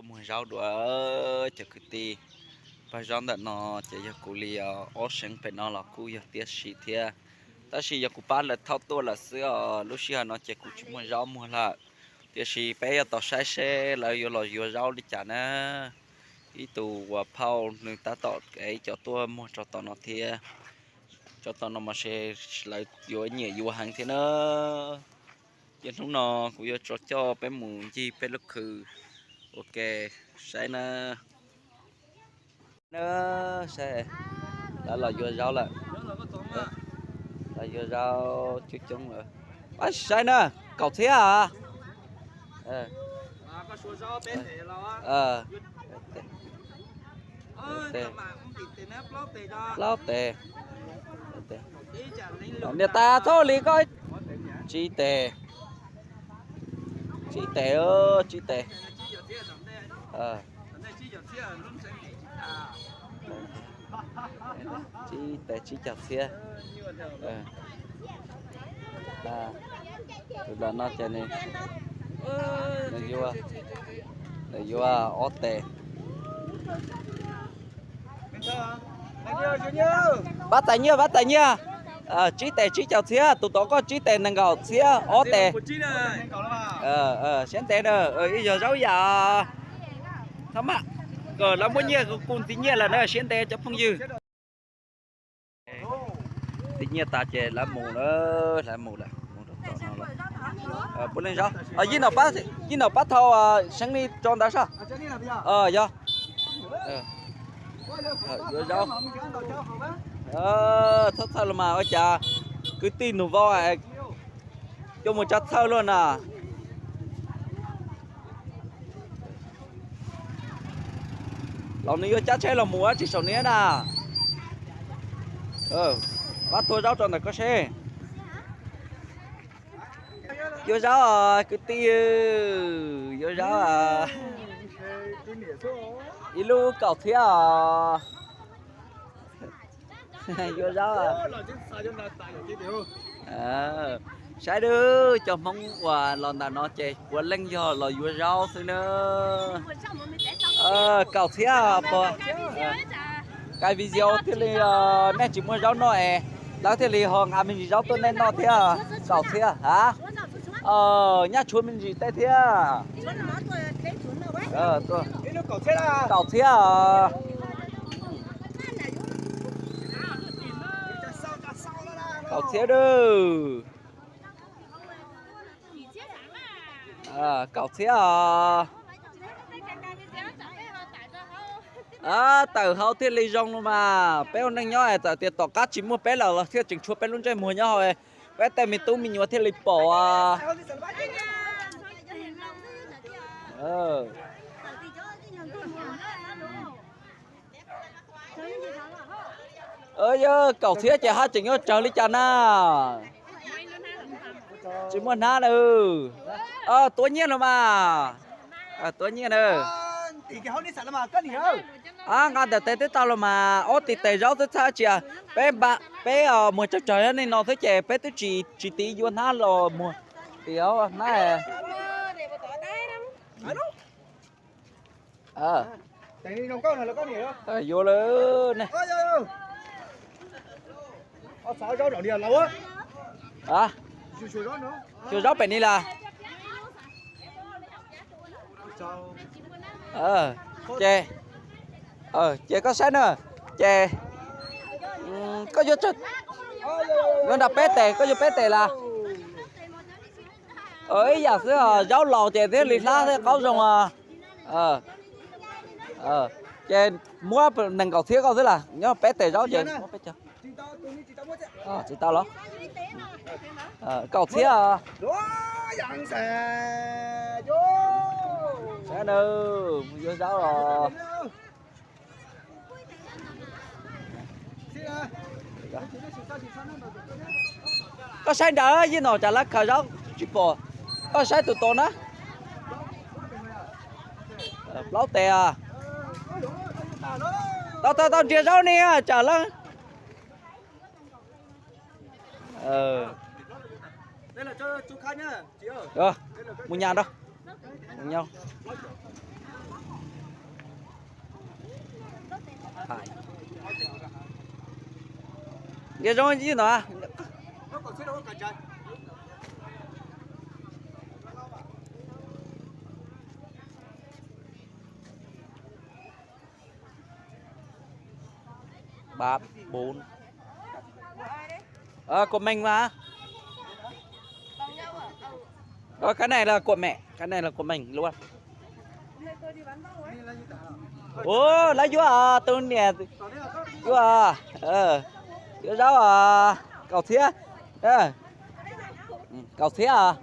Muag zaub dua cov kwv tij. Pab zaub ntawm no ces yog kuv li ob seev pem no los kuj yog tiam sis thiab, tab sis yog kuv pab lawv thauj tuaj lawm xwb os. Lub sij hawm no ces kuv tsis muaj zaub muag lawm, tiam sis peb yuav tos saib seb lawv yuav los yuav zaub li cas na. Ib tug uas phauj nws tab tom ev cov tuaj muag rau tom no thiab. Cov tom no mas lawv yuav nyiam yuav heev thiab na. Ces hnub no kuv yuav tso coj peb mus ncig peb lub khw ua ke saib na. Na, saib, lawv los yuav zaub lawm. Los yuav zaub coob coob lawm. Pab saib na, kaum txhiab. Plaub tes. Niam tais txhob li koj. Tsib tes. Tsib tes, tsib tes. Tsib tes tsib caug txhiab. Tus no ces nws yuav, nws yuav ob tes. Pab tais nyiaj, pab tais nyiaj. Tsib tes tsib caug txhiab, tus tod koj tsib tes nees nkaum txhiab ob tes. Siab ntev na, ib yog zaub yam. Thab maj, lawv muab nyiaj kuv ntxiv nyiaj lawm na, siab ntev cov phooj ywg. Ntxiv nyiaj tas ces lawv mus lawm, lawv mus lawm, mus rau tom no lawm. Puav leej zaub, yij nom pab thau seev li tso ntawd soj. Yog, yuav zaub. Txhob txhawj los mas, ua cas kwv tij nus vau coj mus tsa txhawj luaj na. Los nws yuav cab tsheb los mus ua tsis saum niab na. Pab thua zaub rau ntawm koj seb. Yuav zaub kwv tij, yuav zaub. Ib lub kaum txhiab os. Yuav zaub. Saib dub, cov Hmoob uas los ntawm no ces puav leej yog los yuav zaub xwb na. Kaum txhiab pog. Kav video thiaj li, nej tsis muaj zaub noj es lawv thiaj li ho nqa me ntsis zaub tuaj nej noj thiab. Kaum txhiab a? Nyaj tshuav me ntsis tej thiab. Kaum txhiab. Kaum txhiab dub. Kaum txhiab os. Tawm hauv thiaj li zoo los mas, peb ua neej nyob txawm tias tom qab tsis muaj peb lawm los thiaj tseem tshuav peb lub ntsej muag nyob hauv, peb tej me tub me nyuam thiaj li pom. Yog kaum txhiab ces haj tseem yuav tsawg li cas na. Tsis muaj hnab na. Tuav nyiaj no mas. Tuav nyiaj na. Nqa ntawm tes twb tau los mas, ob tis tes zaub twb txhaj tsis, peb, peb muag tsawg tsawg nej no xwb ces peb twb tsis, tsis tiv yuav hnab los muag. Tis hnab. Yuav lawm ne. Xyuas zaub pem ni las. Ces, ces koj saib na, ces koj yuav, yuav nram peb tes, koj yuav peb tes las. Ib yam xwb, zaub laus ces thiaj li hlab thiab qaub zoo. Ces muab nees nkaum txhiab koj xwb las, nyob peb tes zaub ces muab peb caug. Tsis tau los? Kaum txhiab. Saib na, yuav zaub los. Koj saib nrad, yij nom tsam lawv khaws zaub tsis pom. Koj saib tus tod na. Plaub tes. Tau, tau, tau nrhiav zaub ne tsam lawv. Mus nyas nrog. Mus nyas. Nce zoo ib no. Ba bốn. Ờ, của mình mà. Ờ, cái này là của mẹ, cái này là của mình luôn. Ủa, lá dứa à, tôi nè, dứa à, ờ, dứa ráo à, cầu thiab. Ờ. Ừ, cầu thiab à.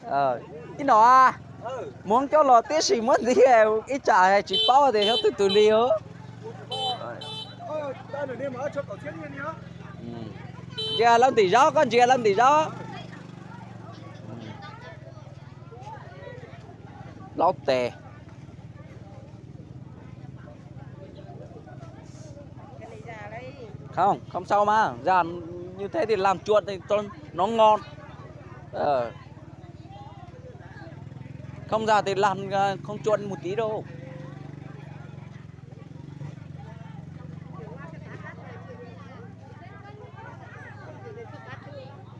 Ờ, ib no à, muab coj los tib si muab ntxiv, ib tsam tsis paub tias yog twg twg li os. Ntsia lawv ntim zaub, koj ntsia lawv ntim zaub. Laub tes. Không, không sao mà, giờ như thế thì làm chuột thì cho nó ngon. Ờ. Không, giờ thì làm ờ, không chuột một tí đâu.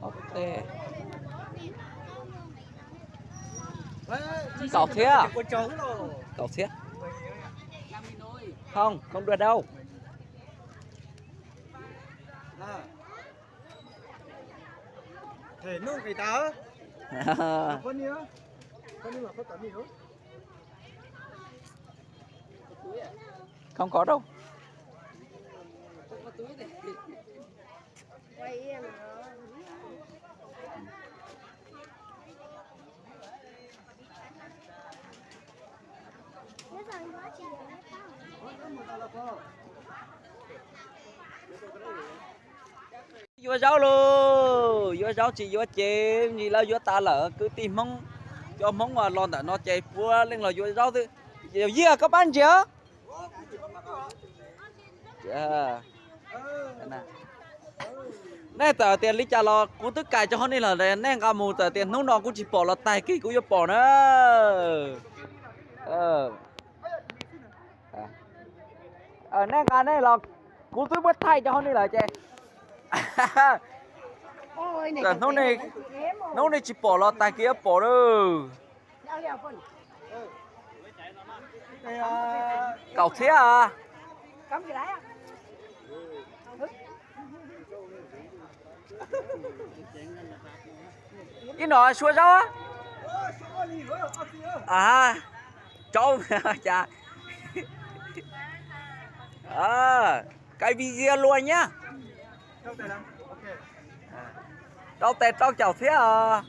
Ok. Cầu thiab. Cầu thiab. Không, không được đâu. Không có đâu. Yuav zaub lauj, yuav zaub tsis yuav ces ntsis lawv yuav tas lawm. Kwv tij Hmoob, cov Hmoob uas los ntawm no ces puav leej los yuav zaub xwb. Yawm yij, koj pab ntsia. Nej txawm tias li cas los kuv twb kais tso hauv nej lawm, nej nqa mus, txawm tias hnub no kuv tsis pom los tag kis kuv yuav pom na. Nej nqa nej los kuv twb muab thaij tso hauv nej lawm ces txawm hnub nej tsis pom los tag kis yuav pom na. Kaum txhiab. Ib no suab zaub. Tsaub cas. Cái video luôn nhá. Rau tes rau caum txhiab os.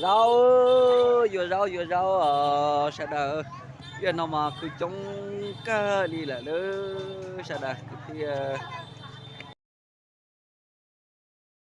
Zaub, yuav zaub, yuav zaub os sawv daws. Ib no mas khwv coob kawg li lawm lauj sawv daws kwv tij.